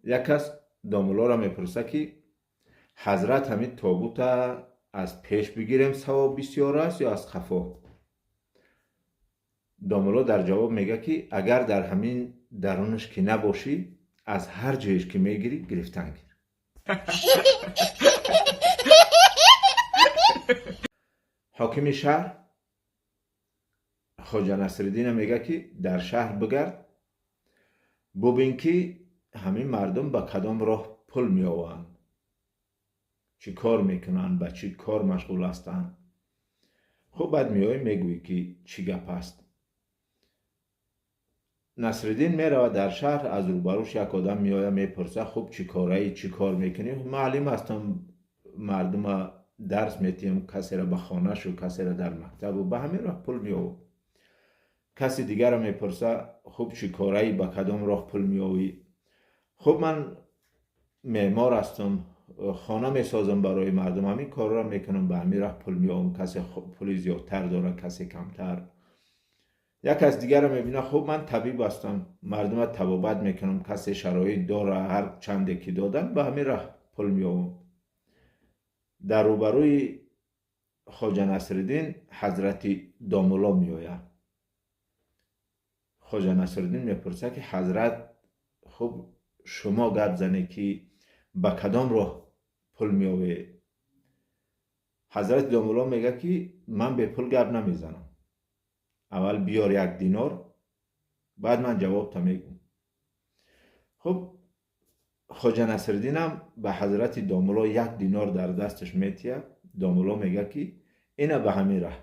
Як кас домуллоро мепурсад, ки ҳазрат, ҳамин тобута аз пеш бигирем, савоб бисёр аст ё аз қафо? Домулло дар ҷавоб мегӯяд, ки агар дар ҳамин дарунаш ки набошӣ, аз ҳар ҷоеш ки мегирӣ, гирифтан гир. Ҳокими шаҳр Хоҷа Насриддина мегӯяд, ки дар шаҳр бигард, бубин, ки ҳамин мардум ба кадом роҳ пул меованд, чӣ кор мекунанд, ба чӣ кор машғул ҳастанд. Хуб, баъд меоӣ, мегӯӣ, ки чӣ гап аст. Насриддин меравад дар шаҳр, аз рӯбарӯш як одам меояд, мепурсад: хуб, чӣ кораӣ, чӣ кор мекунӣ? Муаллим ҳастам, мардума дарс метиҳам, касеро ба хонашу, касеро дар мактабу, ба ҳамин роҳ пул меовам. Каси дигарро мепурса: хуб, чӣ кораӣ, ба кадом роҳ пул меовӣ? Хуб, ман меъмор ҳастам, хона месозам барои мардум, ҳамин корро мекунам, ба ҳамин роҳ пул меовам. Касе пули зиёдтар дорад, касе камтар. Як кас дигарро мебинад: хуб, ман табиб ҳастам, мардума табобат мекунам, касе шароит дора, ҳар чанде ки додан, ба ҳамин роҳ пул меовам. Дар рӯбарӯи Хоҷа Насриддин ҳазрати домулло меояд. Хоҷа Насриддин мепурсад, ки ҳазрат, хуб, шумо гап занед, ки ба кадом роҳ пул меовед? Ҳазрати домулло мегӯяд, ки ман бепул гап намезанам, аввал биёр як динор, баъд ман ҷавобта мегӯм. Хуб, Хоҷа Насриддинам ба ҳазрати домулло як динор дар дасташ метиҳад. Домулло мегӯяд, ки ина ба ҳамин раҳ.